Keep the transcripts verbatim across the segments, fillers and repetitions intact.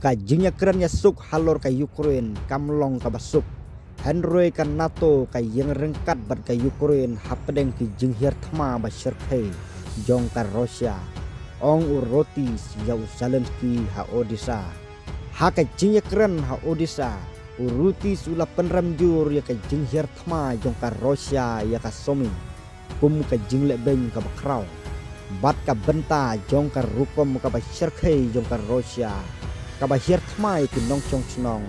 Ka jingïakren ïasuk halor ka Ukraine kam long kaba suk. Hynrei ka NATO ka ïeng ryngkat bad ka Ukraine hapdeng ki jinghiar thma ba shyrkhei jong ka Russia, ong u Rutte ïa u Zelensky ha Odesa. Ha ka jingïakren ha Odesa, u Rutte u la pynrem jur ïa ka jinghiar thma jong ka Russia ïa ka Sumy kum ka jinglehbeiñ kaba khraw bad ka bynta jong ka rukom kaba shyrkhei jong ka Russia kaba hiar thma ïa ki nongshong shnong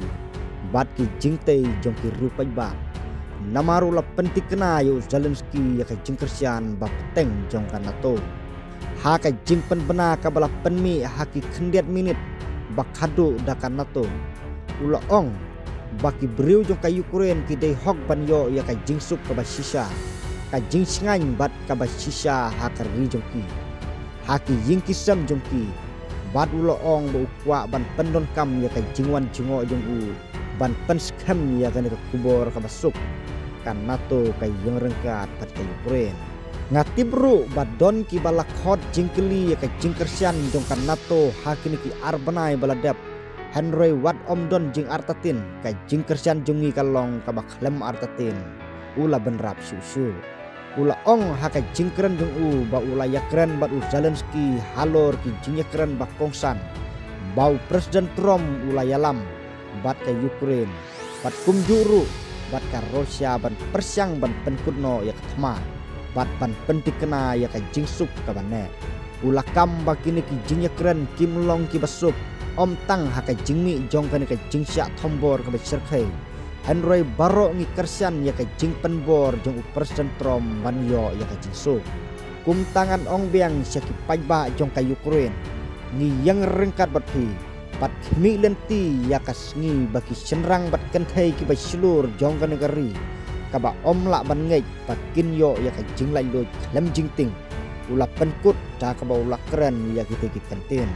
bad ki jingtei jong ki riew paidbah. Namar u la pyntikna ïa u Zelensky ïa ka jingkyrshan ba bteng jong ka NATO. Ha ka jingpynbna kaba la pynmih ha ki khyndiat minit ba khadduh da ka NATO, u la ong ba ki briew jong ka Ukraine ki dei hok ban ïoh ïa ka jingsuk kaba shisha, ka jingshngaiñ bad kaba shisha ha ka ri jong ki, ha ki ïing ki sem jong ki. Bad u la ong ba u kwah ban pyndonkam ïa ka jingwan jngoh jong u ban pynskhem ïa kane ka khubor kaba suk. Ka NATO ka ïeng ryngkat bad ka Ukraine. Nga tip ruh ba don kiba la khot jingkylli ïa ka jingkyrshan jong ka NATO ha kine ki ar bnai ba la dep. Hynrei wat ym don jingartatien, ka jingkyrshan jong ngi ka long kaba khlem artatien, u la bynrap shuh shuh. U la ong ha ka jingkren jong u ba u la ïakren bad u Zelensky halor ki jingïakren ba kongsan ba u President Trump u la ïalam bad ka Ukraine bad kumjuh ruh bad ka Russia ban pyrshang ban pynkut noh ïa ka thma bad ban pyntikna ïa ka jingsuk kaba neh. U la kam ba kine ki jingïakren kim long kiba suk, ym tang ha ka jingmih jong kane ka jingshah thombor kaba shyrkhei, hynrei baroh ngi kyrshan ïa ka jingpynbor jong u President Trump ban ïoh ïa ka jingsuk. Kumta ngan ong biang sha ki paidbah jong ka Ukraine, ngi ïeng ryngkat bad phi bad khmih lynti ïa ka sngi ba ki shynrang bad kynthei kiba shlur jong kane ka ri kaba ym lah ban ngeit ba kin ïoh ïa ka jinglaitluid khlem jingtieng, u la pynkut da kaba u la kren ïa kitei ki kyntien.